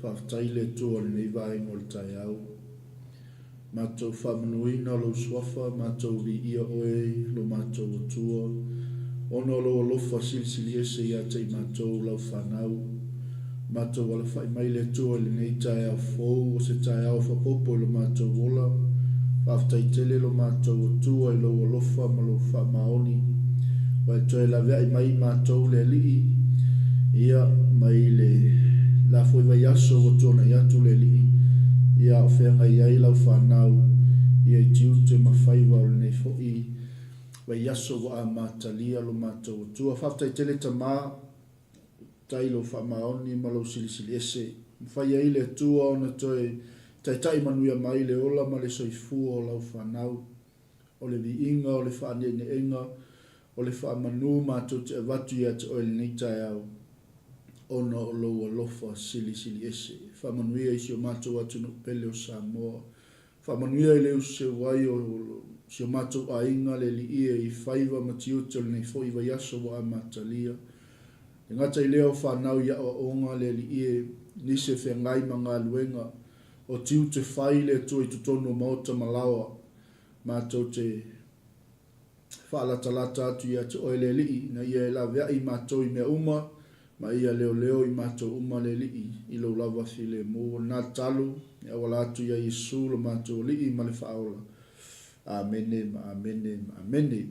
Faafetai le Atua i lenei vaega o le taeao. Matou faamanuina lou suafa, matou viia oe lo matou Atua, ona o lou alofa silisili ese ia te i matou lau fanau. Matou alafai mai le Atua i lenei taeao fou, o se taeao faaopoopo i lo matou ola. Faafetai tele lo matou Atua i lou alofa ma lou faamaoni. Ua e toe laveai mai i matou le Alii, ia, mai le la foi vaiaso ua tuanai atu le Alii, ia, a o feagai ai lau fanau, ia, i tiute ma faiva o lenei foi vaiaso ua amatalia lo matou Atua. Faafetai tele Tama, faafetai i lou faamaoni ma lou silisili ese. Mafai ai le Atua ona toe taitai manuia mai le ola ma le soifua o lau fanau. O le viiga, o le faaneeneega, o le faamanu matou te avatu ia te oe i lenei taeao, ona o lou alofa silisili ese. Faamanuia i si o matou atunuu pele o Samoa. Faamanuia i le useu ai o si o matou aiga le Alii e i faiva ma tiute o lenei foi vaiaso ua amatalia. E gata i lea o fanau i aoaoga le Alii e, nisi e feagai ma galuega, o tiute fai le Atua i totonu o maota ma laoa. Matou te faalatalata atu ia te Oe le Alii, ina ia e laveai matou i mea uma, ma ia leoleo i matou uma le Alii, i Lou lava filemu. O lena tatalo, e auala atu ia Iesu lo matou Alii ma le Faaola. Amene ma amene ma amene.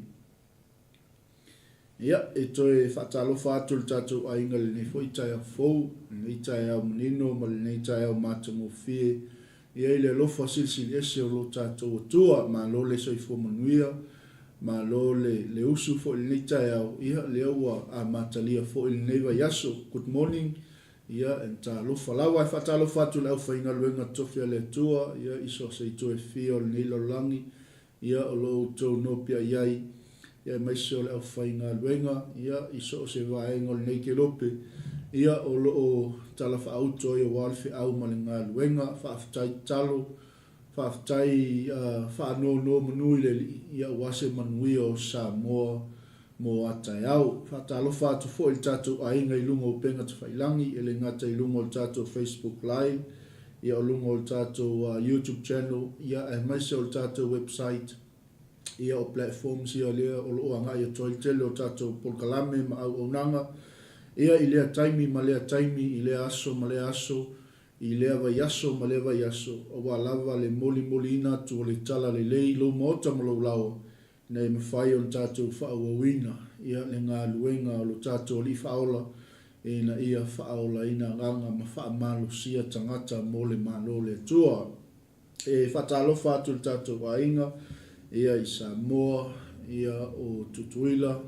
Ia, e toe faatalofa atu i le tatou aiga i lenei foi taeao fou, lenei taeao manino ma lenei taeao matagofie. Ia i le alofa silisili ese o lo tatou Atua, malo le soifua manuia, malo le, le usu foi i lenei taeao, ia, lea ua amatalia foi lenei vaiaso. Good morning, ia, and talofa lava. E faatalofa atu i le aufaigaluega totofi a le Atua, ia, i so o se itu e fia o lenei lalolagi, Ia, o lo outou nopiai ai, ia, aemaise o le aufaigaluega, ia, i so o se vaega o lenei kelope, ia, o lo o talafaauto ai aua le feau ma le galuega. Faafetai tatalo, faafetai faanonomanu i le Alii, ia, aua se manuia o Samoa mo a taeao. Faatalofa atu foi i le tatou aiga i luga o upega tafailagi, e le gata i luga o le tatou Facebook Live, ia o luga o le tatou YouTube channel, ia aemaise o le tatou website, ia o platforms ia lea o lo o agai atu ai le tele o tatou polokalame ma auaunaga, ia i lea taimi ma lea taimi, i lea aso ma lea aso, i lea vaiaso ma lea vaiaso, aua lava le molimoliina atu o le Tala Lelei i lou maota ma lou laoa, Ina ia mafai ona tatou faaauauina le galuega o lo tatou Alii Faaola ina ia faaolaina agaga ma faamalosia tagata mo le Malo o le Atua. E faatalofa atu i le tatou aiga ia i Samoa, ia o Tutuila,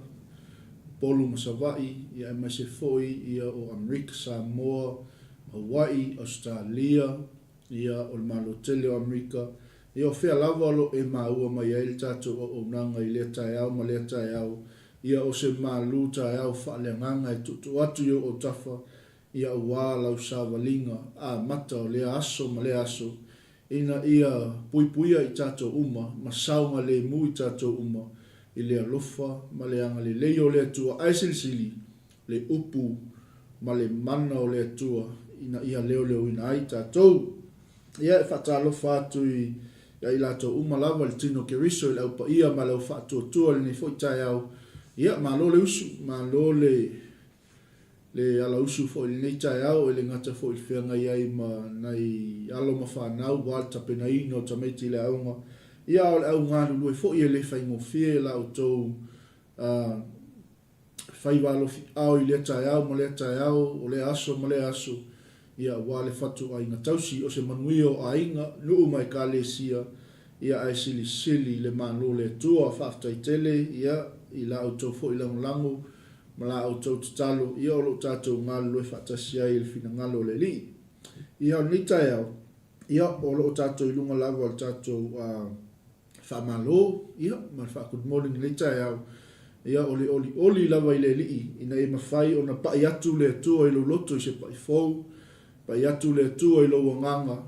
Upolu ma Savaii, ia aemaise foi ia o Amerika, Samoa, Hawaii, Ausetalia, Ia, o le Malo tele o Amerika. Ia, o fea lava o lo o e maua mai ai le tatou auaunaga i lea taeao ma lea taeao? Ia, o se malu taeao faaleagaga e tuutuu atu i ou autafa, ia aua lau savaliga amata o lea aso ma lea aso, ina ia puipuia i tatou uma ma saogalemu i tatou uma i le alofa ma le agalelei o le Atua. Ae silisili, le upu ma le mana o le Atua ina ia leoleoina ai tatou. Ia, e faatalofa atu i ia i latou uma lava i le tino Keriso, i le Au Paia ma le Au Faatuatua i lenei foi taeao. Ia, malo le usu, malo le le alausu foi i lenei taeao, e le gata foi i le feagai ai ma nai alo ma fanau aua le tapenaina o tamaiti i le aoga, ia a o le au galulue foi e le faigofie la outou faiva alofiao i lea taeao ma lea taeao, o lea aso ma lea aso, ia, aua le fatuaiga tausi, o se manuia o aiga, nuu ma ekalesia, ia, ae silisili le Malo o le Atua. Faafetai tele, ia, i la outou foi lagolago ma la outou tatalo, ia, o lo o tatou galulue faatasi ai i le finagalo o le Alii. Ia, o lenei taeao, ia, o lo o tatou i luga lava o le tatou, a, Faamalo, ia, ma le faa-good morning i lenei taeao. Ia, o le olioli lava i le Alii, ina ia mafai ona pai atu le Atua i lou loto i se pai fou, pai atu le Atua i lou agaga,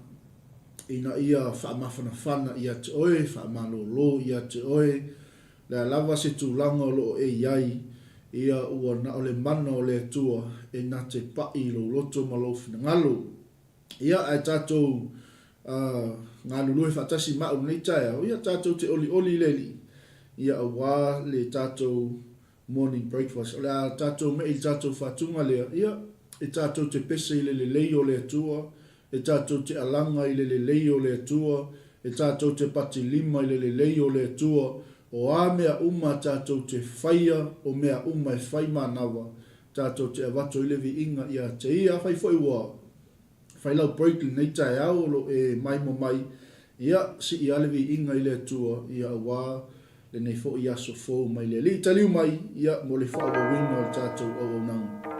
ina ia faamafanafana ia te oe, faamalolo ia te oe, le a lava se tulaga o lo o e i ai, ia, ua na o le mana o le Atua e na te pai i lou loto ma lou finagalo. Ia, ae tatou galulue faatasi ma au i lenei taeao, ia tatou te olioli i le Alii, ia aua le tatou morning breakfast. O le a tatou me'i i le tatou faatuga lea, ia, e tatou te pese i le lelei o le Atua, e tatou te alaga i le lelei o le Atua, e tatou te patilima i le lelei o le Atua, o a mea uma tatou te faia, o mea uma e fai manava, tatou te avatu ai le viiga ia te Ia. Afai foi ua fai lau break i lenei taeao o lo o e maimoa mai, ia, sii lava le viiga i le Atua, ia, aua lenei foi aso fou mai le Alii. Taliu mai, ia, mo le faaauauina o le tatou auaunaga.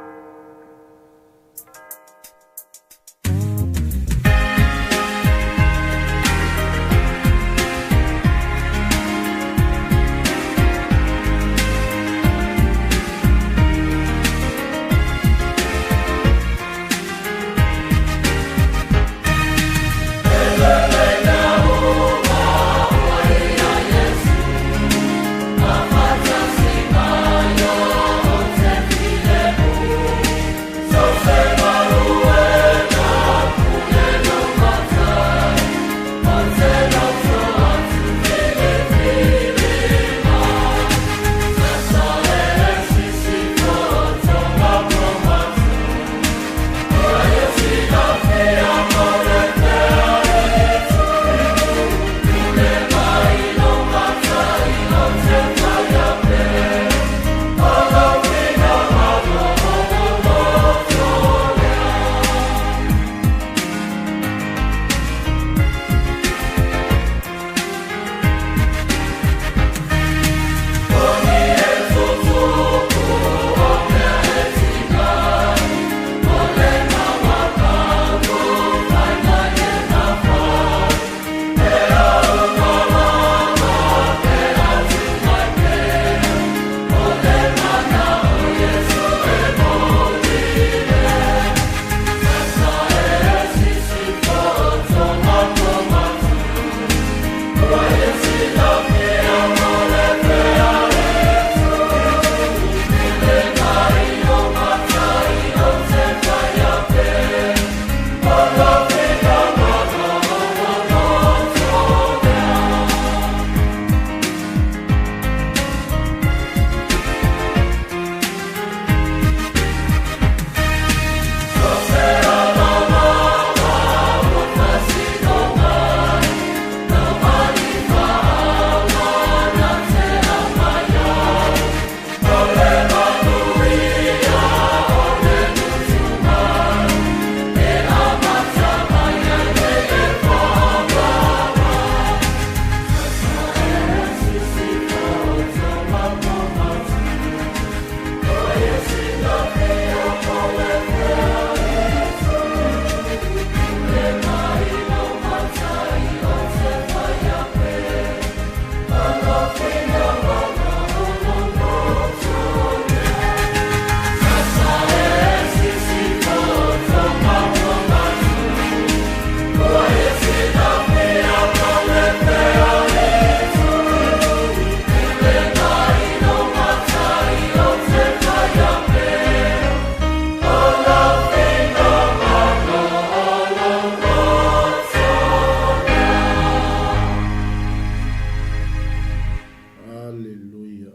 Aleluia.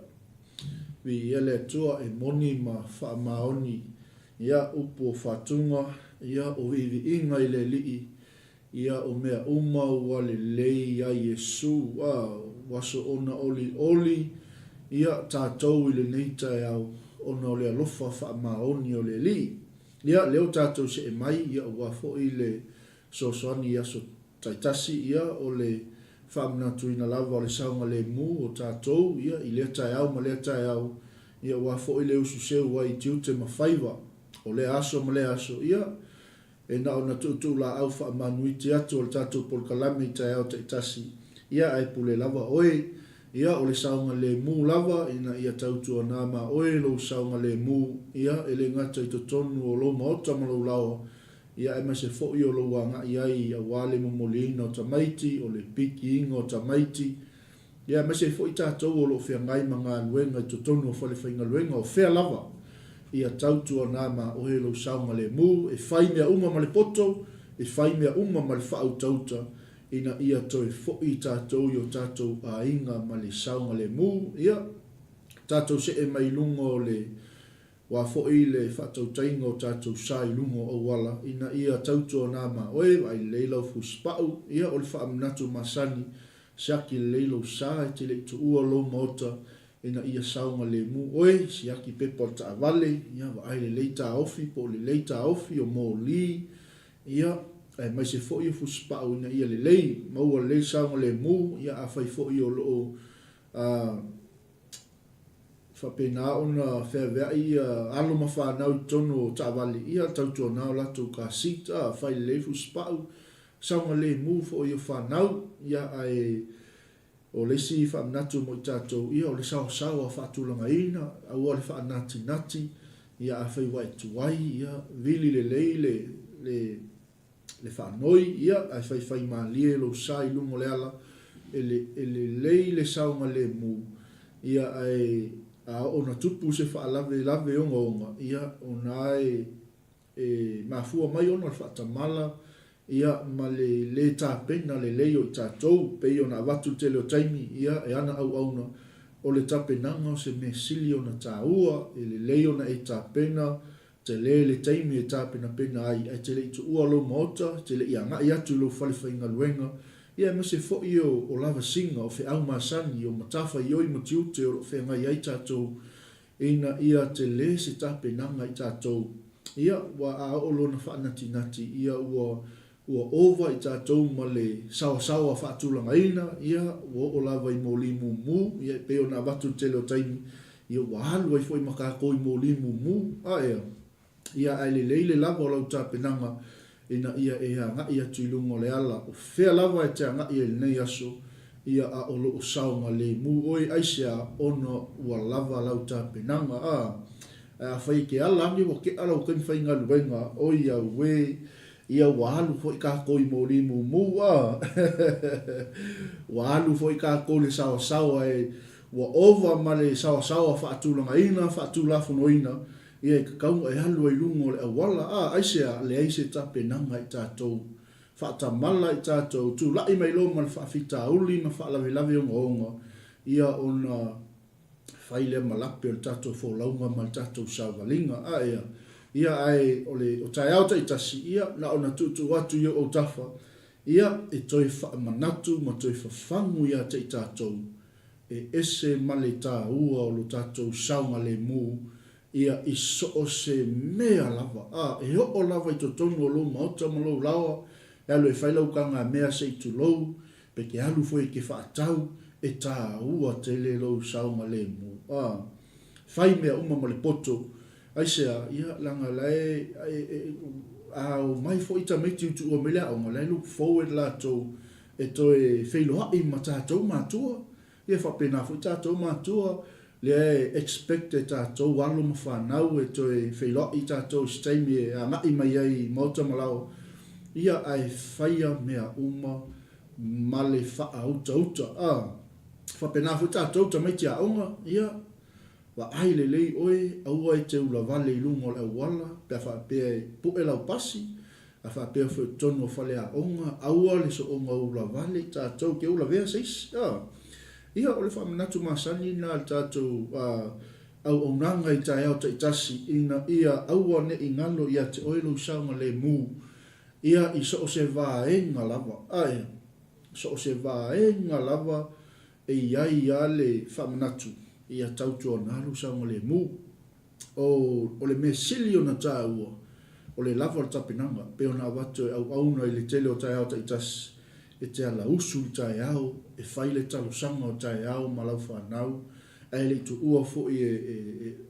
Viia le Atua e moni ma faamaoni ia upu o faatuga, ia o viiviiga i le Alii, ia o mea uma ua lelei ai Iesu, a ua soona olioli ia tatou i lenei taeao ona o le alofa faamaoni o le Alii. Ia lea ua tatou see mai ia aua foi le fesoasoani i aso taitasi, ia o le faamanatuina lava o le saogalemu o tatou ia i lea taeao ma lea taeao, ia aua foi le usu seu ai i tiute ma faiva o lea aso ma lea aso, ia e na ona tuutuulaau faamanuiti atu o le tatou polokalame i taeao taitasi, ia ae pule lava oe, ia o le saogalemu lava ina ia tautuana ma oe lou saogalemu, ia e le gata i totonu o lou maota ma lou laoa, ia aemaise foi o lou agai ai aua le momoliina o tamaiti, o le pikiina o tamaiti, ia aemaise ai foi tatou o lo o feagai ma galuega i totonu o falefaigaluega o fea lava, ia tautuana ma oe lou saogalemu, e fai mea uma ma le poto, E fai mea uma ma le faautauta ina ia toe foi tatou i o tatou aiga ma le saogalemu. Ia, tatou see mai i luga o le Ua foi le faatautaiga o tatou sa i luga o auala ina ia tautuana ma oe, vaai lelei lau fusipau, ia o le faamanatu masani, siaki lelei lou sa e te le i tuua lou maota ina ia saogalemu oe, siaki pepa o le taavale, ia vaai lelei taofi po o lelei taofi o moli, ia aemaise foi o fusipau ina ia lelei, maua lelei saogalemu, ia afai foi o lo o faapena ona feaveai ia alo ma fanau i totonu o taavale, ia tautuana o latou car seat, a, fai lelei fusipau, saogalemu foi o fanau, ia ae o le isi faamanatu mo i tatou, ia o le saosaoa faatulagaina, aua le faanatinati, ia afai ua e tuai, ia vili lelei le, le le faanoi, ia, ae faifaimalie lou sa i luga o le ala, e le, e lelei le saogalemu, ia, ae a oo ina tupu se faalavelave ogaoga, ia, ona e, e mafua mai ona o le faatamala, ia, ma le lē tapena lelei o i tatou, pei ona avatu le tele o taimi, ia, e ana auauna, o le tapenaga o se mea sili ona taua, e lelei ona e tapena Tele le taimi e tapenapena ai, ae te le i tuua lou maota, te le i agai atu i lou fale faigaluega, ia aemaise foi o, o lavasiga, o feau masani, o matafaioi ma tiute o lo o feagai ai tatou, ina ia tele se tapenaga i tatou. Ia, ua a oo lona faanatinati, ia ua, ua ova i tatou ma le saoasaoa faatulagaina, ia, ua oo lava i moli mumu, ia e pei ona avatu i le tele o taimi, ia ua alu ai foi ma tatou i moli mumu, a ea? Ia, ae lelei le lava o lau tapenaga ina ia e agai atu i luga o le ala, o fea lava e te agai ai i lenei aso, ia a o lo o saogalemu oe, aisea? Ona ua lava lau tapenaga, a. Ae afai e te ala ane ua tea lau taimi faigaluega, oi auē, Ia ua alu foi kākou i moli mumu a Ua alu foi kākou i le saoasaoa e Ua ova ma le saoasaoa faatulagaina, faatulafonoina, ia e tatau ona e alu ai i luga o le auala a Aisea? Leai se tapenaga i tatou Faatamala i tatou Tulai mai loa ma le faafitauli ma faalavelave ogaoga ia ona fai lea ma lape o le tatou folauga ma le tatou savaliga. A ea, ia ae o le o taeao taitasi, ia na ona tuutuu atu i ou autafa, ia e toe faamanatu ma toe fafagu ia te i tatou, e ese ma le taua o lo tatou saogalemu, ia i so o se mea lava. A, e oo lava i totonu o lou maota ma lou laoa, e alu e fai lau tagamea se i tulou, Pe te alu foi e te faatau, e taua tele lou saogalemu. A, fai mea uma ma le poto. Aisea? Ia, leaga la e, e, a omai foi tamaiti i tuua mai le aoga, la e look forward latou e toe feiloai ma tatou matua. Ia, faapena foi tatou matua, lea e expect e tatou alo ma fanau e toe feiloai tatou i se taimi e agai mai ai i maota ma laoa. Ia, ae faia mea uma ma le faautauta. A faapena foi tatou tamaiti aoga, ia, vaai lelei oe, aua e te ulavale i luga o le auala pe a faapea e pue lau pasi, a faapea foi o totonu o faleaoga, aua le soonga ulavale i tatou ke ulavea se isi. A ia, o le faamanatu masani lena a le tatou a, auaunaga i taeao taitasi ina ia aua ne i galo ia te oe lou saogalemu Ia i so o se vaega lava, ae, so o se vaega lava e i ai a le faamanatu, ia tautuana lou saogalemu. O, o le mea sili ona taua, o le lava o le tapenaga, pei ona avatu e auauna i le tele o taeao taitasi, e te alausu i le taeao, e fai le talosaga o taeao ma lau fanau, ae le i tuua foi e, e,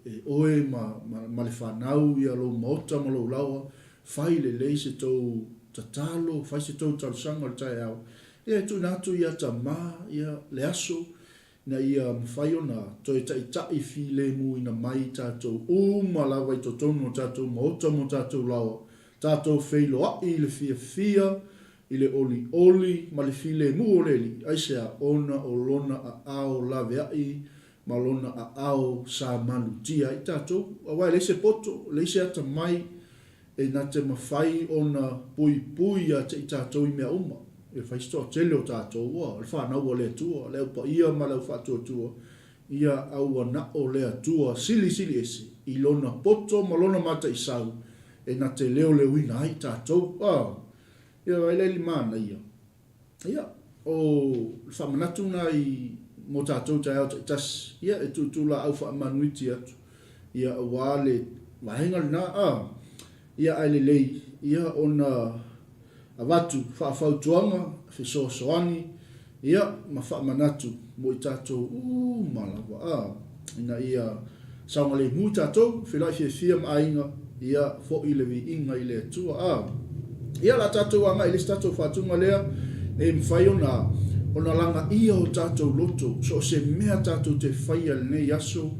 e, e oe ma, ma, ma le fanau ia lou maota ma lou laoa, Fai lelei se tou tatalo, fai se tou talosaga o le taeao, ia e tuuina atu ia Tama ia le aso, ina ia mafai ona toe taitai filemuina mai tatou uma lava i totonu o tatou maota ma o tatou laoa, tatou feiloai i le fiafia, i le olioli ma le filemu o le Alii. Aisea? Ona o Lona aao laveai ma Lona aao sa malutia ai tatou. Aua e leai se poto, leai se atamai. E na te mafai ona puipui ia te i tatou i mea uma. E fai se toatele o tatou, ua, o le fanau a le Atua, le au paia ma le au faatuatua, ia auanao le Atua silisili ese i lona poto ma lona mataisau e na te leoleoina ai tatou. A, ia vaai la i le manaia. Ia, o le faamanatu lena i mo tatou taeao taitasi, ia e tuutuulaau faamanuiti atu, ia aua le vaega lena, a, ia ae lelei, ia ona avatu faafautuaga, fesoasoani, ia, ma faamanatu mo i tatou uma lava, a, ina ia saogalemu tatou, feiloai fiafia ma aiga, ia, foi le viiga i le Atua. A, ia, o le a tatou agai i le isi tatou faatuga lea, ina ia mafai ona, ona lagaia o tatou loto, so o se mea tatou te faia i lenei aso,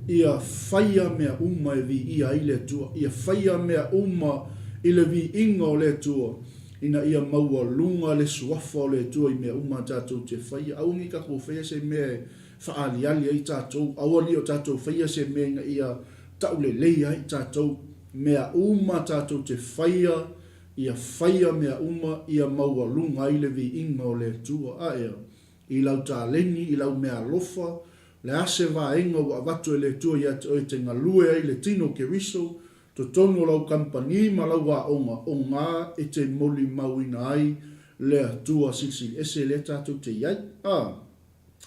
ia faia mea uma e viia ai le Atua, ia faia mea uma i le viiga o le Atua, ina ia maualuga le suafa o le Atua i mea uma tatou te faia. Aua ne i tatou faia se mea e faaaliali ai tatou, aua ne i o tatou faia se mea ina ia taulelei ai tatou. Mea uma tatou te faia, ia faia mea uma ia maualuga ai le viiga o le Atua. Aea, i lau taleni, i lau meaalofa, le a se vaega ua avatu e le Atua ia te oe e te galue ai le tino o Keriso, totonu o lau kamupani ma lau aoga, o ga e te molimauina ai le Atua Silisili Ese lea tatou te i ai. A.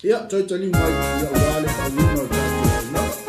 Ia, toe taliu mai, ia aua le faauiga o le tatou auaunaga.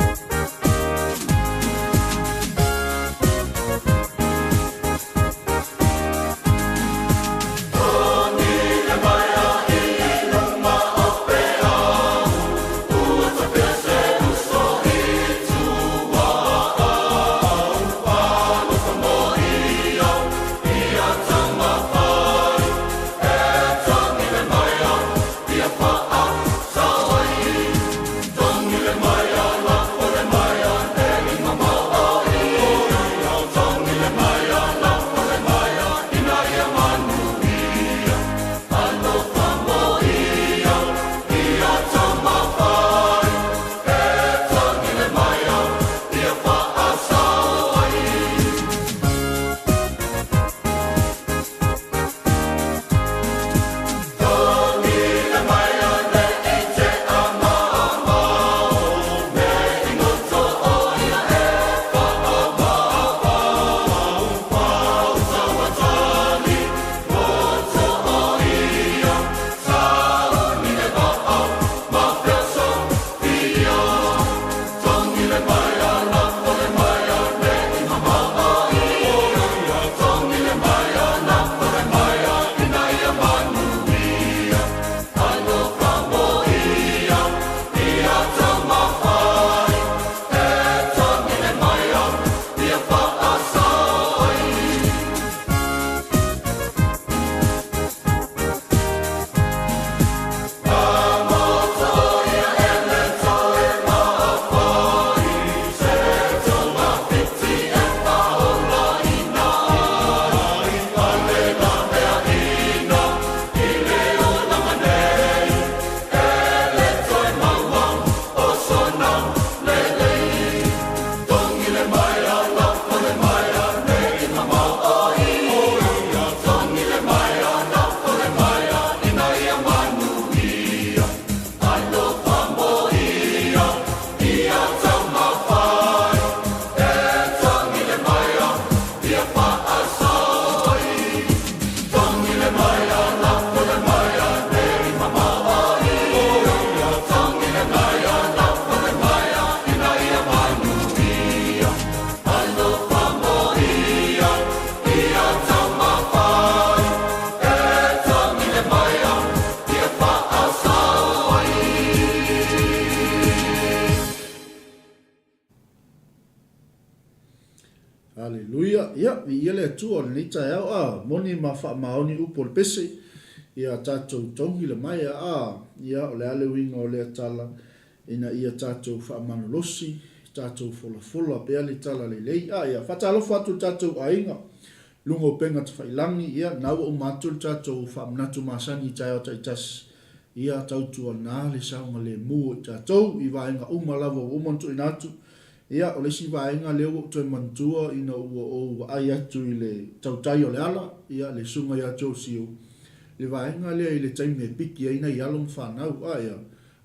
Aleluia. Ia, viia le Atua o lenei taeao, a, moni ma faamaoni upu o le pese, ia tatou togi le maea, a, ia, o le a le uiga o lea tala, ina ia tatou faamalolosi, tatou folafola pea le tala lelei. A, ia, faatalofa atu i le tatou aiga, luga o upega tafailangi, ia, na ua uma atu le tatou faamanatu masani i taeao taitasi, ia, tautuana le saogalemu o i tatou i vaega uma lava ua uma ona tuuina atu. Ia, o le isi vaega lea ua ou toe manatua ina ua ou vaai atu i le tautai o le ala, ia, le susuga ia Joe Sio, le vaega lea i le taimi e piki ai nai alo ma fanau. A ia,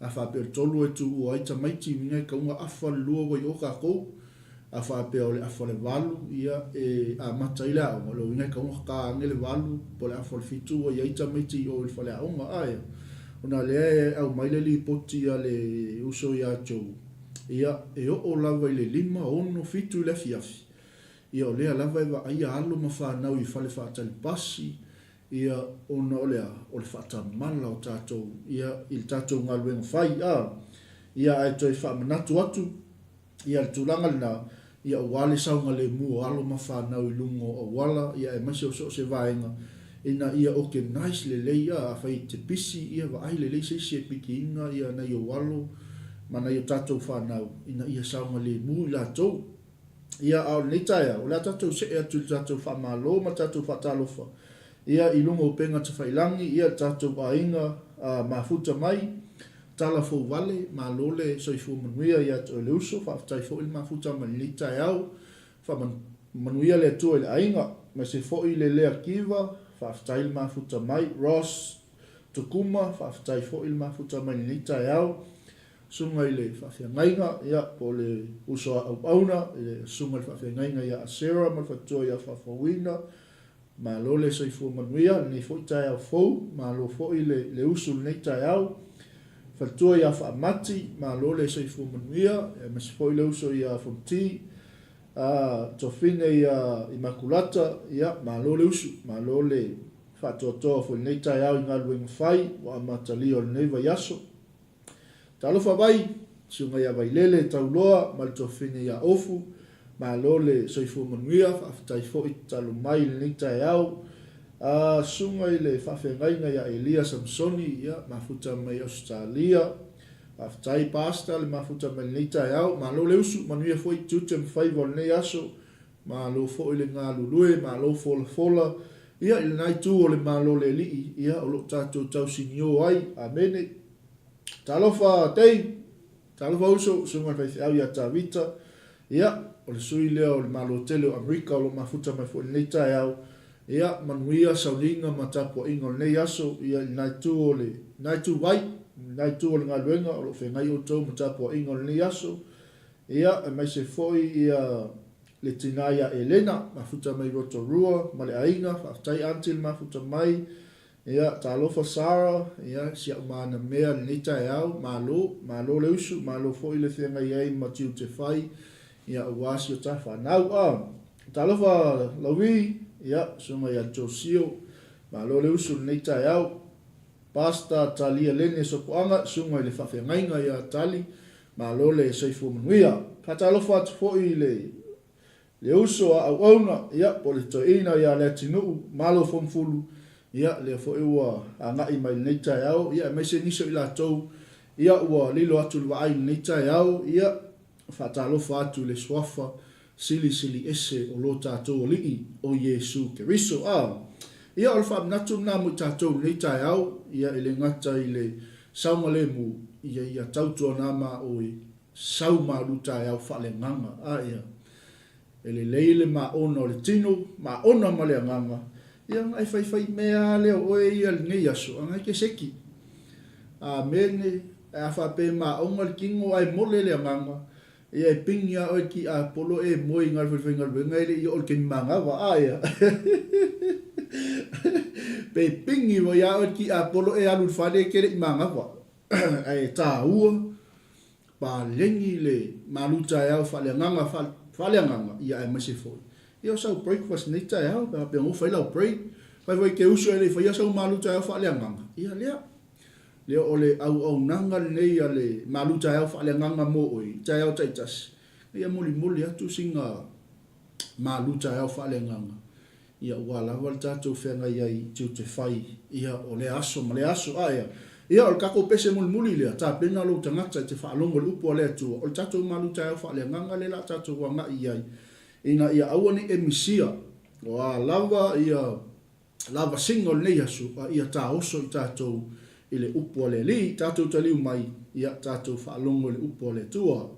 a faapea o le tolu e tuua ai tamaiti, uiga e tatau ona afa le lua ua i o tatou. A faapea o le afa le valu, ia, e amata ai le aoga, o lona uiga e tatau ona ta ane le valu po o le afa o le fitu ua i ai tamaiti i o i le faleaoga. A ia, ona lea e aumai le lipoti a le uso ia Joe, Ia, e oo lava i le lima, ono, fitu i le afiafi, ia o lea lava e vaaia alo ma fanau i fale faatali pasi, ia, ona o le a? O le faatamala o tatou, ia, i le tatou galuega fai, a. Ia, ae toe faamanatu atu, ia, le tulaga lena, ia, aua le saogalemu o alo ma fanau i luga o auala, ia, aemaise o so o se vaega, ina ia organise lelei, a, afai e te pisi, ia vaai lelei se isi e pikiina ia nai ou alo ma nai o tatou fanau ina ia saogalemu i latou. Ia, a o lenei taeao, o le a tatou see atu i le tatou faamalo ma le tatou faatalofa, ia, i luga o upega tafailangi, ia, le tatou aiga, a, mafuta mai, tala fou vale, malo le soifua manuia ia te oe le uso, faafetai foi le mafuta mai lenei taeao, Faamanuia le Atua i le aiga, aemaise foi le Lea Kiva, faafetai le mafuta mai, Ross Tukuma, faafetai foi le mafuta mai lenei taeao, Susuga i le Faafeagaiga, ia, po o le uso a auauna, le Susuga i le Faafeagaiga ia Asera ma le faletua ia Faafouina, Malo le soifua manuia lenei foi taeao fou, malo foi le le usu i lenei taeao. Faletua ia Faamati, malo le soifua manuia, aemaise foi le uso ia Fonoti, a Tofine ia Imakulata, ia malo le usu, malo le faatoatoa foi i lenei taeao i galuega fai ua amatalia o lenei vaiaso. Talofa mai, Susuga ia Vailele Tauloa ma le Tuafafine ia Ofu, malo le soifua manuia, faafetai foi tatalo mai i lenei taeao. A Susuga i le Faafeagaiga ia Elia Samsoni, ia, mafuta mai Ausetalia, faafetai Pastor le mafuta mai lenei taeao, malo le usu, manuia foi tiute ma faiva o lenei aso, malo foi le galulue, malo folafola, ia, i lena itu o le Malo le Alii, ia, o lo o tatou tausinio ai. Amene. Talofa Dave, talofa uso, susuga i le faifeau ia Tavita, ia, o le sui lea o le Malo tele o Amerika o lo o mafuta mai foi i lenei taeao, ia, manuia sauniga ma tapuaiga o lenei aso, ia, i lena itu o le, lena itu vai, lena itu o le galuega o lo o feagai outou ma tapuaiga o lenei aso, ia, aemaise foi ia le tina ia Elena, mafuta mai Rotorua ma le aiga, faafetai aunty le mafuta mai, Ia, talofa Sarah, ia, si au manamea i lenei taeao, malo, malo le usu, malo foi le feagai ai ma tiute fai, ia, aua si o ta fanau. A, talofa Laui, ia, susuga ia Josio, malo le usu i lenei taeao. Pastor Talia Lene Sopoaga, susuga i le faafeagaiga ia Tali, malo le soifua manuia. Faatalofa atu foi i le Le uso a auauna, ia, po o le toeaina ia Leatinuu, Malo Fomufulu, ia, lea foi ua agai mai i lenei taeao, ia, aemaise nisi o i latou, ia, ua lilo atu i le vaai i lenei taeao, ia, faatalofa atu i le Suafa Silisili Ese o lo tatou Alii, o Iesu Keriso. A, ia, o le faamanatu lena mo i tatou i lenei taeao, ia, e le gata i le saogalemu, ia, ia tautuana ma oe, Sau malu taeao faaleagaga a ia. E lelei le maona o le tino, maona ma le agaga, ia ona e faifai mea a lea o oe ia lenei aso, ana e te seki. Amene, ae a faapea e maona le tino ae mole le agaga, ia e pigi a oe le tiapolo e moe i galo faifaigaluega e le i oo i le taimi manava, a ia. Pe pigi foi a oe le tiapolo e alu i le fale e te le i manava. Ae taua, paleni le malu taeao faaleagaga, faaleagaga, ia aemaise foi, ia o sau breakfast nei taeao, pe a faapea ua fai lau break, fai foi e te uso e le i faia sau malu taeao faaleagaga, ia lea. Lea o le auaunaga lenei a le malu taeao faaleagaga mo oe i taeao taitasi, ia molimoli atu sina malu taeao faaleagaga, Ia ua lava le tatou feagai ai i tiute fai, ia, o lea aso ma lea aso. A ea? Ia, o le tatou pese mulimuli lea, tapena lou tagata e te faalogo i le upu a le Atua, o le tatou malu taeao faaleagaga lea la a tatou agai i ai, ina ia aua ne i e misia, o a lava ia lavasiga o lenei aso, a ia taoso i tatou i le upu a le Alii, tatou taliu mai, ia tatou faalogo i le upu a le Atua.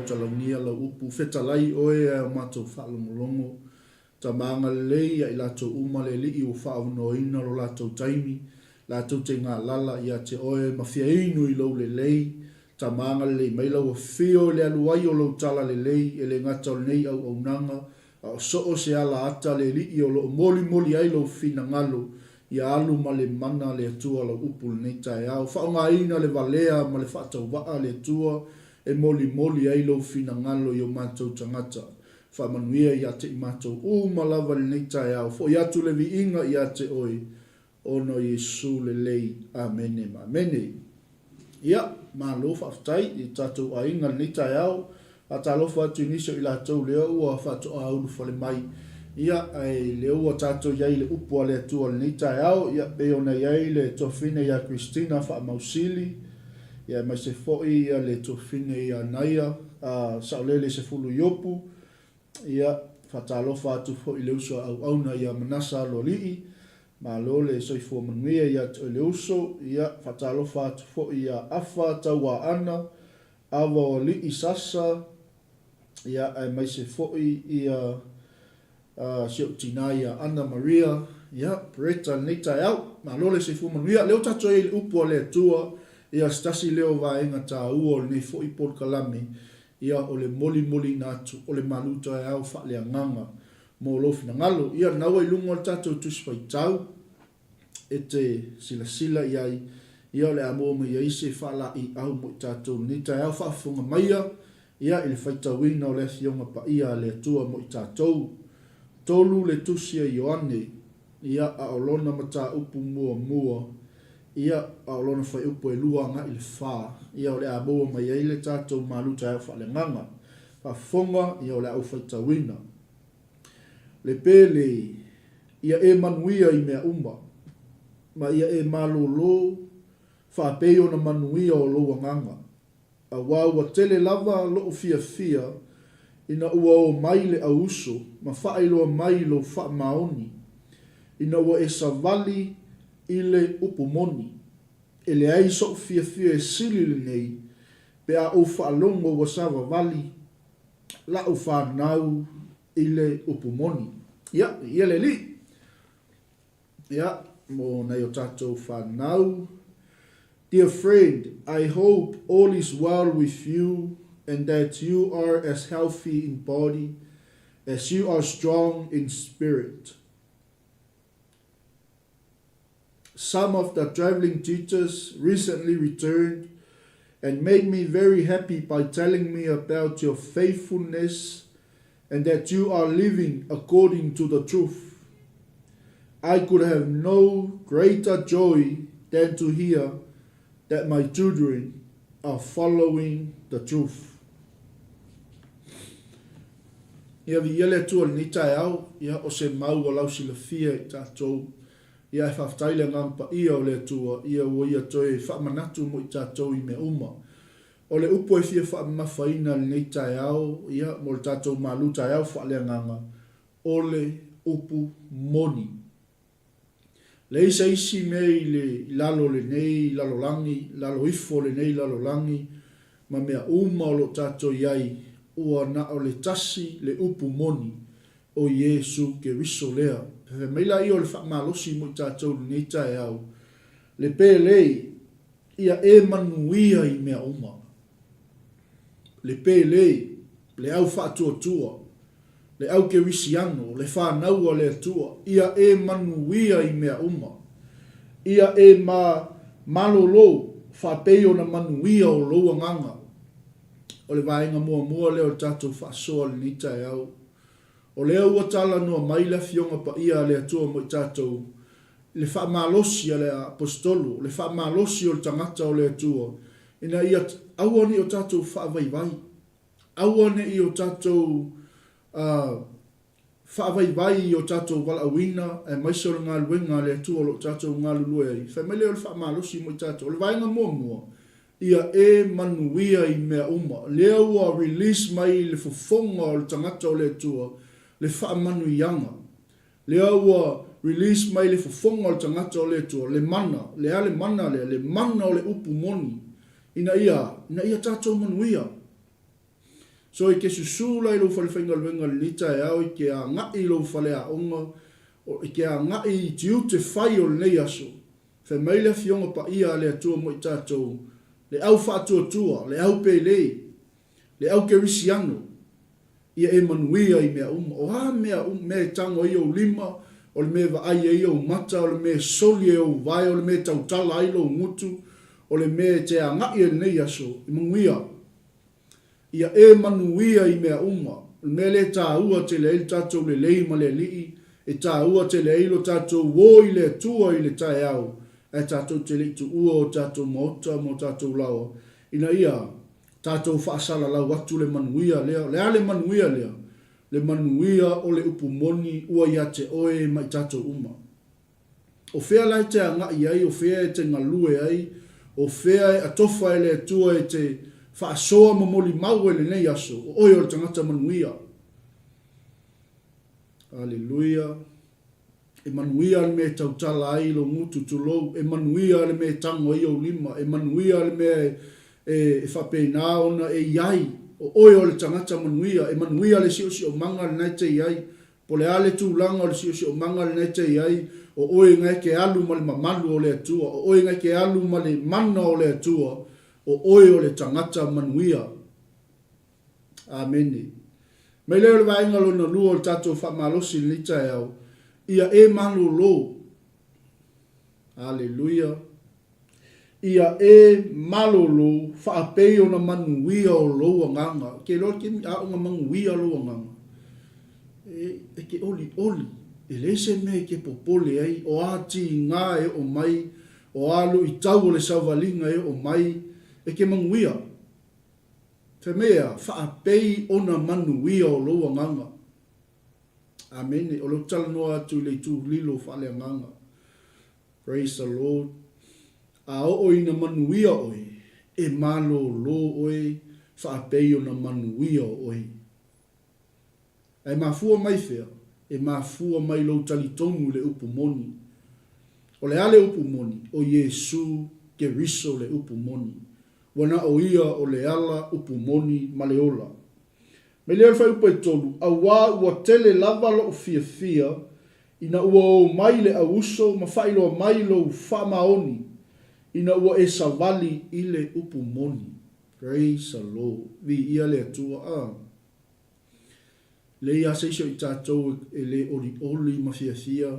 tautalagia lau upu, fetalai oe ae o matou faalogologo. Tama agalelei ia i latou uma le Alii ua faaaunoaina lo latou taimi, latou te galala ia te oe ma fia inu i lou lelei. Tama agalelei mai lau afio i le alu ai o lou tala lelei, e le gata o lenei auaunaga, a o so o se ala ata le Alii o lo o molimoli ai lou finagalo, ia alu ma le mana le Atua lau upu i lenei taeao. Faaaogaina le valea ma le faatauvaa le Atua e molimoli ai lou finagalo i o matou tagata. Faamanuia ia te i matou uma lava i lenei taeao. Foi atu le viiga ia te Oe, ona o Iesu lelei. Amene ma amene. Ia, malo faafetai i tatou aiga i lenei taeao. Faatalofa atu i nisi o i latou lea ua faatoa ulufale mai. Ia, ae lea ua tatou i ai i le upu a le Atua i lenei taeao, ia, pei ona i ai le tuafafine ia Christina Faamausili, ia, aemaise foi ia le tuafafine ia Naia, a Saolele Sefulu Iopu, ia, faatalofa atu foi i le uso a auauna ia Manasa Aloalii, malo le soifua manuia ia te oe le uso, ia, faatalofa atu foi ia Afa Tauaana, Ava o Alii Sasa, ia, aemaise foi ia si ou tina ia Ana Maria, ia, Pereta i lenei taeao. Malo le soifua manuia. Lea ua tatou i ai i le upu a le Atua, ia, se tasi lea o vaega taua o lenei foi polokalame, ia, o le molimoliina atu o le malu taeao faaleagaga mo lou finagalo. Ia, lena ua i luga o le tatou Tusi Faitau e te silasila i ai, ia, o le a maua mai ai se faalaeiau mo i tatou i lenei taeao. Faafofoga maia, Ia, i le faitauina o le Afioga Paia a le Atua mo i tatou. 3 le Tusi a Ioane, ia, a o lona mataupu muamua, ia, a o lona fuaiupu e lua agai le fa, ia, o le a maua mai ai le tatou malu taeao faaleagaga. Faafofoga, ia, o le a ou faitauina. Le pele, ia e manuia i mea uma, ma ia e malōlō, faapei ona manuia o lou agaga. Aua ua tele lava loʻu fiafia ina ua o mai le auuso ma faailoa mai lou faamaoni, ina ua e savali i le upu moni. E leai soʻu fiafia e sili lenei pe a ou faalogo ua savavali laʻu fanau i le upu moni. Ia, viia le Alii! Ia, mo nai o tatou fanau. Dear friend, I hope all is well with you and that you are as healthy in body as you are strong in spirit. Some of the traveling teachers recently returned and made me very happy by telling me about your faithfulness and that you are living according to the truth. I could have no greater joy than to hear that my children are following the truth. Ia viia le Atua i lenei taeao, ia o se mau ua lausilafia i tatou. Ia e faafetai le Agaga Paia o le Atua, ia ua ia toe faamanatu mo i tatou i mea uma. O le upu e fia faamamafaina i lenei taeao, ia, mo le tatou malu taeao faaleagaga, o le upu moni. Leai se isi mea i le, i lalo o lenei lalolagi, lalo ifo o lenei lalolagi, ma mea uma o lo o tatou i ai, ua na o le tasi le upu moni, o Iesu Keriso lea. Fai mai laia o le faamalosi mo i tatou i lenei taeao, le pele, Ia e manuia i mea uma. Le pele, le au faatuatua, le au kerisiano, le fanau a le Atua, ia e manuia i mea uma. Ia e ma malolo faapei ona manuia o lou agaga. O le vaega muamua lea o le tatou faasoa i lenei taeao. O lea ua talanoa mai le Afioga Paia a le Atua mo i tatou, le faamalosi a le Aposetolo, le faamalosi o le tagata o le Atua, ina ia aua ne i o tatou faavaivai, aua ne i o tatou faavaivai i o tatou valaauina aemaise o le galuega a le Atua o lo o tatou galulue ai. Fai mai lea o le faamalosi mo i tatou. O le vaega muamua, ia e manuia i mea uma. Lea ua release mai le fofoga o le tagata o le Atua le faamanuiaga. Lea ua release mai le fofoga o le tagata o le Atua, le mana, le a le mana lea? Le mana o le upu moni, ina ia, ina ia tatou manuia. So e te susū la i lou fale faigaluega i lenei taeao, e te agai i lou faleaoga, e te agai i tiute fai o lenei aso, fai mai le Afioga Paia a le Atua mo i tatou, le au faatuatua, le au pele, le au kerisiano, ia e manuia i mea uma. O a mea, mea e tago ai ou lima, o le mea e vaai ai ou mata, o le mea e soli ai ou vae, o le mea e tautala ai lou gutu, o le mea e te agai ai i lenei aso, e manuia. Ia e manuia i mea uma. O le mea lea e taua tele ai le tatou lelei ma le Alii, e taua tele ai lo tatou o i le Atua i le taeao, ae tatou te le i tuua o tatou maota ma o tatou laoa, ina ia tatou faasalalau atu le manuia lea. O le a le manuia lea? Le manuia o le upu moni ua ia te oe ma i tatou uma. O fea la e te agai ai, o fea e te galue ai, o fea e atofa e le Atua e te faasoa ma molimau ai i lenei aso, o oe o le tagata manuia. Aleluia. E manuia le mea e tautala ai lou gutu, tulou, e manuia le mea e tago ai ou lima, e manuia le mea e, e, e faapena ona e i ai, o oe o le tagata manuia, e manuia le siosiomaga lena e te i ai, Po o le a le tulaga o le siosiomaga lena e te i ai, o oe na e te alu ma le mamalu o le Atua, o oe na e te alu ma le mana o le Atua, o oe o le tagata manuia. Amene. Mai lea o le vaega lona lua o le tatou faamalosi i lenei taeao, ia e malolo. Aleluia. Ia e malolo faapei ona manuia o lou agaga. Ou te iloa le taimi a ona manuia lou agaga, e, e te olioli, e leai se mea e te popole ai, o a tiga e oo mai, o a luitau o le sauvaliga e oo mai, e te manuia. Fai mai e a? Faapei ona manuia o lou agaga. Amene. O lea ou te talanoa atu i le itu lilo faaleagaga. Praise the Lord. A oo ina manuia oe, e malōlō oe faapei ona manuia o oe. A e mafua mai fea? E mafua mai lou talitonu i le upu moni. O le a le upu moni? O Iesū Keriso le upu moni. Ua na o Ia o le ala, upu moni, ma le ola. Mai lea o le fuaiupu e tolu, auā ua tele lava loʻu fiafia Ina ua ō mai le ʻauuso ma faailoa mai lou faamaoni, ina ua e savali i le upu moni. Praise the Lord. Viia le Atua. A. Leai lava se isi o i tatou e le olioli ma fiafia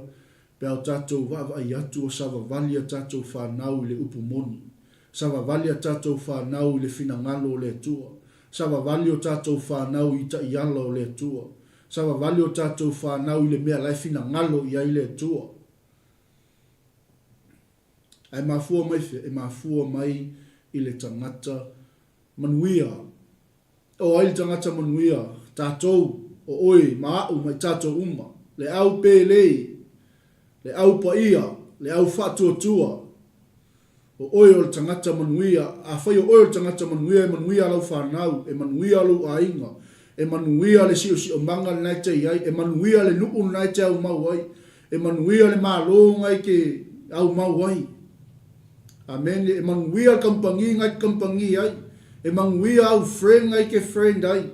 pe a o tatou vaavaai atu ua savavali a tatou fanau i le upu moni. Savavali a tatou fanau i le finagalo o le Atua. Savavali o tatou fanau i taiala o le Atua. Savavali o tatou fanau i le mea la e finagalo i ai le Atua. Ae mafua mai fea? E mafua mai i le tagata manuia. O ai le tagata manuia? Tatou, o oe ma a'u ma i tatou uma. Le au pele, le au paia, le au faatuatua. O oe o le tagata manuia. Afai o oe o le tagata manuia, e manuia lau fanau, e manuia lou aiga, e manuia le siosiomaga lena e te i ai, e manuia le nuu lena e te aumau ai, e manuia le Malo lena e te aumau ai. Amene. E manuia le kamupani lena e te kamupani ai. E manuia au friend lena e te friend ai.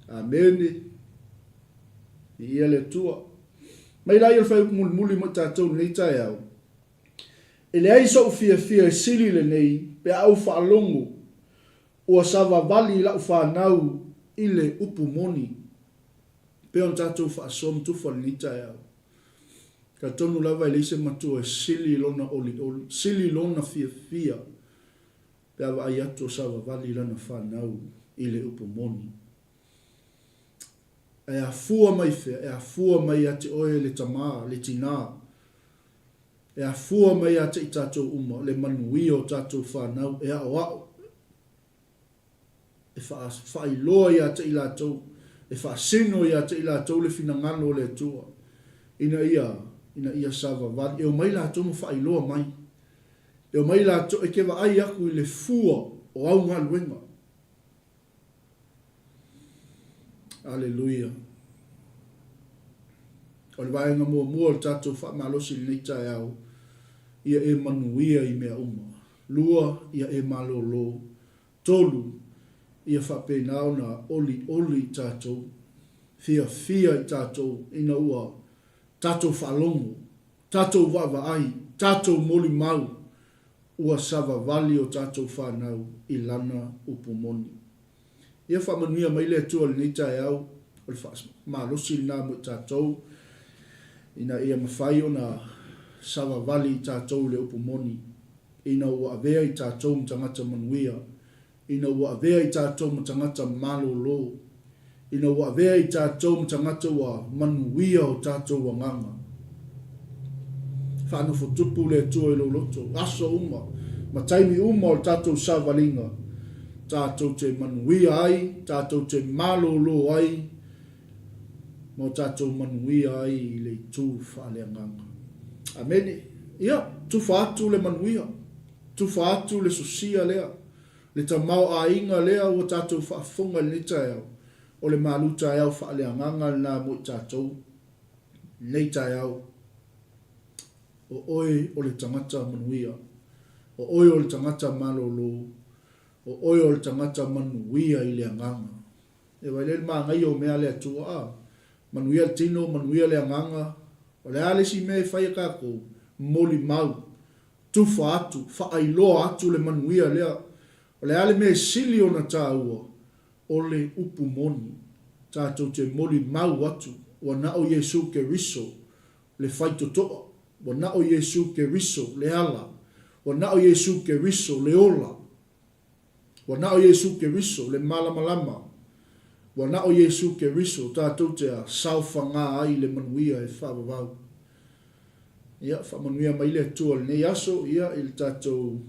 Amene. Viia le Atua. Mai laia o le fuaiupu mulimuli mo i tatou i lenei taeao. E leai soʻu fiafia e sili lenei pe a ou faalogo ua savavali lau fanau i le upu moni. Pei ona tatou faasoa ma tufa i lenei taeao. Talitonu lava e leai se matua e sili lona olioli, sili lona fiafia pe a vaai atu o savavali lana fanau i le upu moni. Ae afua mai fea? E afua mai ia te oe le tama, le tinā. E afua mai ia te i tatou uma le manuia o tatou fanau e aʻoaʻo, e faailoa ia te i latou, e faasino ia te i latou le finagalo o le Atua, ina ia, ina ia savavali. E omai latou ma faailoa mai. E omai latou, e te vaai aku i le fua o au galuega. Aleluia. O le vaega muamua o le tatou faamalosi i lenei taeao, ia e manuia i mea uma. Lua, ia e malōlō. Tolu, Ia faapena ona olioli i tatou, fiafia i tatou ina ua tatou faalogo, tatou vaavaai, tatou molimau, ua savavali o tatou fanau i Lana upu moni. Ia faamanuia mai le Atua i lenei taeao, o le faamalosi lena mo i tatou, ina ia mafai ona savavali i tatou i le upu moni, ina ua avea i tatou ma tagata manuia, ina ua avea i tatou ma tagata malolo, ina ua avea i tatou ma tagata ua manuia o tatou agaga. Faanofotupu le Atua i lou loto, aso uma ma taimi uma o le tatou savaliga, tatou te manuia ai, tatou te malolo ai, ma o tatou manuia ai i le itu faaleagaga. Amene. Ia, tufa atu le manuia. Tufa atu le sosia lea, le tamaoaiga lea ua tatou faafofoga i lenei taeao, o le malu taeao faaleagaga lena mo i tatou i lenei taeao. O oe o le tagata manuia. O oe o le tagata malolo. O oe o le tagata manuia i le agaga. E vaai lea i le manaia o mea a le Atua, a manuia le tino, manuia le agaga, o le a le isi mea e fai e tatou? Molimau. Tufa atu, faailoa atu le manuia lea. O le a le mea e sili ona taua? O le upu moni. Tatou te molimau atu, ua na o Iesu Keriso le faitotoa, ua na o Iesu Keriso le ala, ua na o Iesu Keriso le ola, ua na o Iesu Keriso le malamalama, ua na o Iesu Keriso tatou te saofaga ai le manuia e faavavau. Ia, faamanuia mai le Atua i lenei aso, ia, i le tatou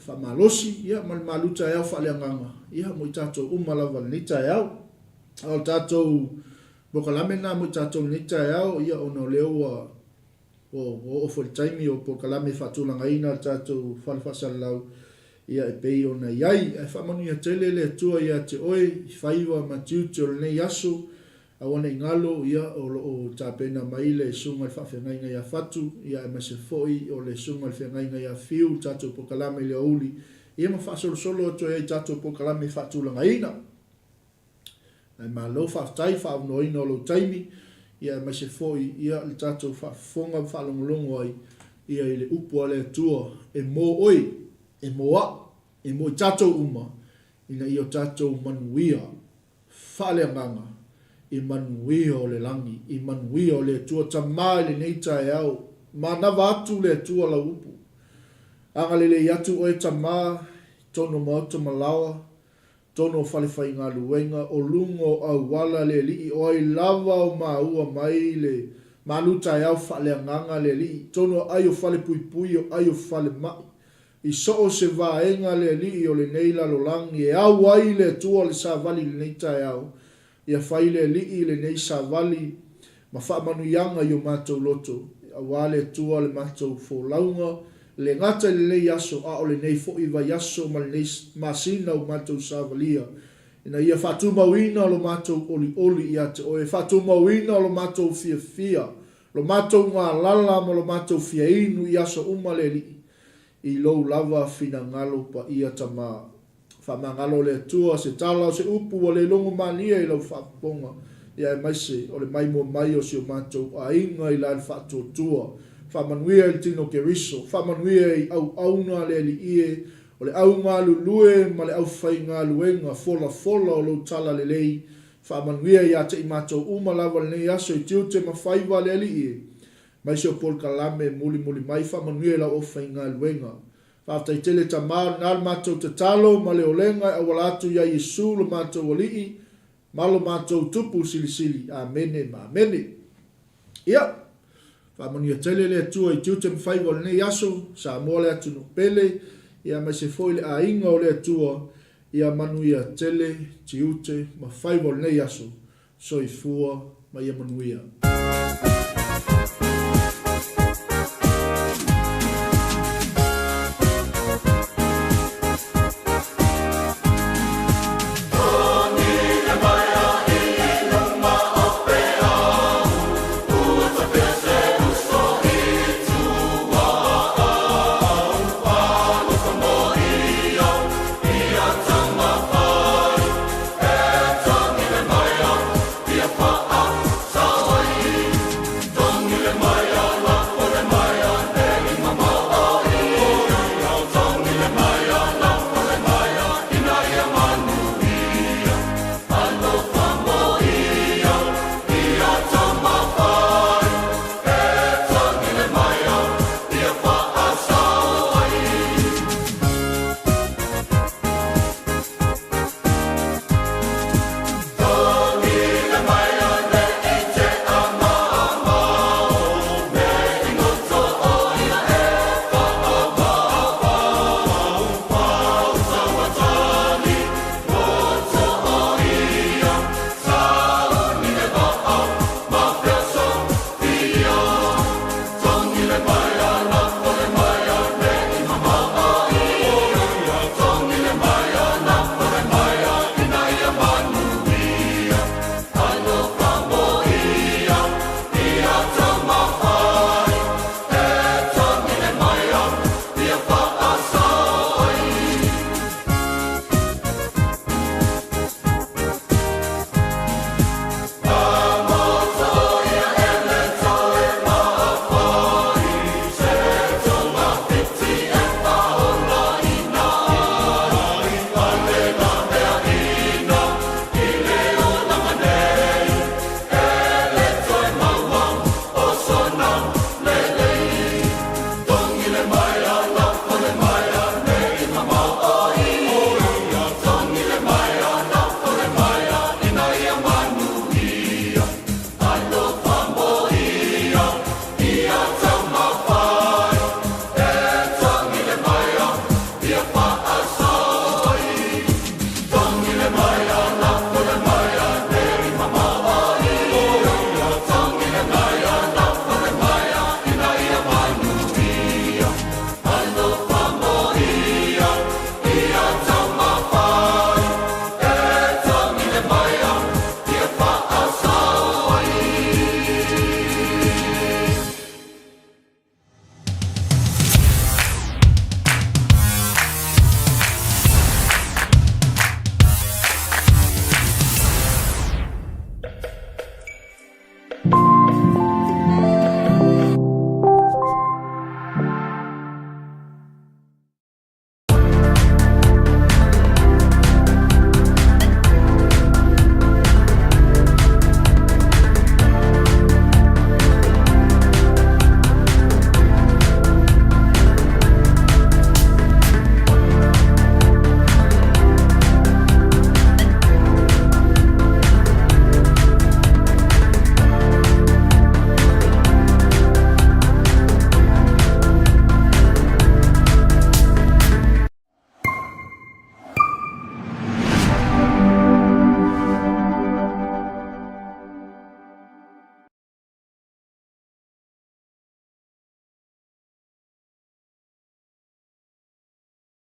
faamalosi, ia, ma le malu taeao faaleagaga, ia, mo i tatou uma lava i lenei taeao. A o le tatou polokalame lena mo i tatou i lenei taeao, ia, ona o lea ua ua oo foi i le taimi o polokalame faatulagaina a le tatou fale faasalalau, ia, e pei ona i ai. Ae faamanuia tele le Atua ia te oe i faiva ma tiute o lenei aso, Aua ne i galo, ia, o lo o tapena mai le Susuga i le Faafeagaiga ia Fatu, ia, aemaise foi o le Susuga i le Feagaiga ia Fiu, le tatou polokalame i le aoauli, ia, ma faasolosolo atu ai i tatou polokalame faatulagaina. Ae malo faafetai i le faaavanoaina o lou taimi, ia, aemaise foi, ia, le tatou faafofoga ma faalogologo ai, ia, i le upu a le Atua, e mō oe, e mō a'u, e mō i tatou uma, ina ia o tatou manuia. Faaleagaga, i manuia o le lagi, i manuia o le Atua Tama i lenei taeao, manava atu le Atua lau upu. Agalelei atu oe Tama, i tonu o maota ma laoa, tonu o fale faigaluega, o luga o auala le Alii, o ai lava o maua mai le malu taeao faaleagaga le Alii, tonu o ai o fale puipui, o ai o fale mai, I so o se vaega le alii o lenei lalolagi e au ai le Atua le savali i lenei taeao, ia fai le Alii i lenei savali ma faamanuiaga i o matou loto, aua le Atua le matou folauga, le gata i lenei aso a o lenei foi vaiaso ma lenei masina ua matou savalia, ina ia faatumauina lo matou olioli ia te Oe, faatumauina lo matou fiafia, lo matou galala ma lo matou fiainu i aso uma le Alii, I lou lava finagalo paia Tama. Faamagalo le Atua, se tala o se upu ua le logo malie i lau faafofoga, ia aemaise o le maimoa mai o si o matou aiga i la le faatuatua. Faamanuia i le tino Keriso, faamanuia i auauna a le Alii e, o le au galulue ma le aufaigaluega folafola o lou tala lelei. Faamanuia ia te i matou uma lava lenei aso i tiute ma faiva a le Alii e. Mai se o polokalame mulimuli mai faamanuia i lau aufaigaluega. Faafetai tele Tama o lena le matou tatalo ma le olega e auala atu ia Iesu lo matou Alii ma lo matou Tupu Silisili. Amene ma amene. Ia, faamanuia tele le Atua i tiute ma faiva o lenei aso, Samoa le atunuu pele, ia aemaise foi le aiga o le Atua, ia manuia tele tiute ma faiva o lenei aso. Soifua ma ia manuia.